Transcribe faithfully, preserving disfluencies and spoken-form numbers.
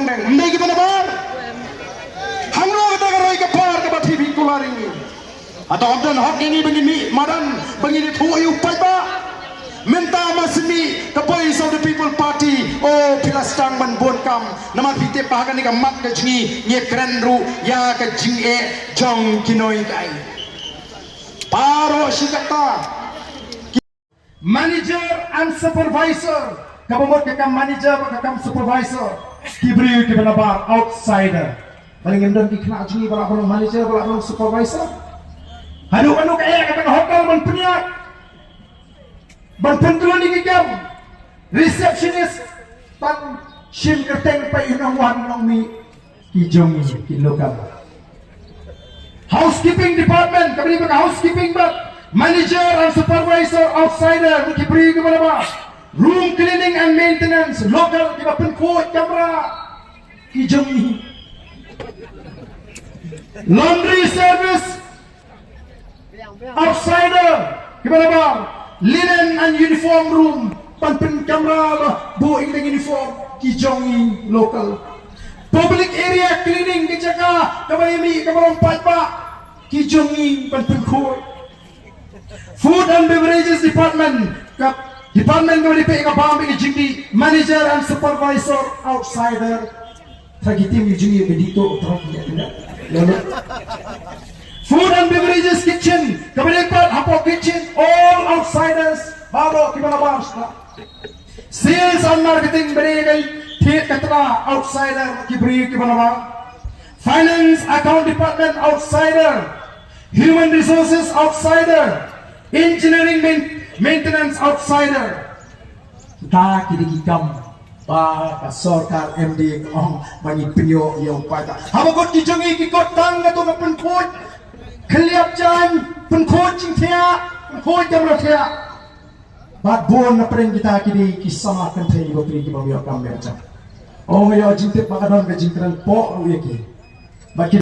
Ym dei kiba nabar. Hangno kata ka roi ka par kaba phi phi kular ïa ngi? Hato ym don hok ïa ngi ba ngin mih madan, ba ngin ïathuh ïa u paidbah? Mynta ma simi ka Voice of the People Party, o phi la sdang ban bun kam. Namar phi tip ba ha kane ka mat ka jong ngi ngi kren ruh ïa ka jingeh jong ki nonghikai. Baroh shi katta. Manager and supervisor, kaba mut ka kam manager bad ka kam supervisor, ki briew kiba nabar, outsider. Ba ngim don ki khynnah jong ngi ba lah ban long manager, ba lah ban long supervisor. Haduh kano ka eh kata ka hotel ban pynïaid, ban pynklun ïa ki kam, receptionist, ban shim kyrteng peit ïa u nongwan nongmih, ki jong ngi ki local. Housekeeping department, kaba dei ba ka housekeeping bad manager and supervisor, outsider, ki briew kiba nabar. Room cleaning and maintenance, local, kiba pynkhuid kamra, ki jong ngi. Laundry service, outsider, kiba nabar. Linen and uniform room, ban pynkamra ba buh ïa ki uniform, ki jong ngi local. Public area cleaning, ka jaka kaba ïa mih kaba long paidbah, ki jong ngi ban pynkhuid. Food and beverages department, ka department kaba dei peit ïa ka bam bad ka jingdih, manager and supervisor, outsider. Tang ki tim ïa jingdih ka dei to, tang ki ïa kena. Food and beverages kitchen, kaba dei pat hapoh kitchen, all outsiders, baroh kiba nabar shuh. Sales and marketing, ba dei ka thied ka tra, outsider, ki briew kiba nabar. Finance account department, outsider. Human resources, outsider. Engineering main-, maintenance, outsider. Da ki dei ki kam ba ka sorkar M D A ka ong ba ngi pynïoh ïa u paidbah. Haba kot ki jong ngi ki kot tang kato ka pynkhuid khlieh jaiñ, pynkhuid jingthiah, pynkhuid kamra thiah. Bad bun na pdeng kita ki dei ki samla kynthei bapli kiba ym ïoh kam ïoh jam. Ong ïa jingtip ba ka don ka jingkren pok ruh ïa ki. Bad ki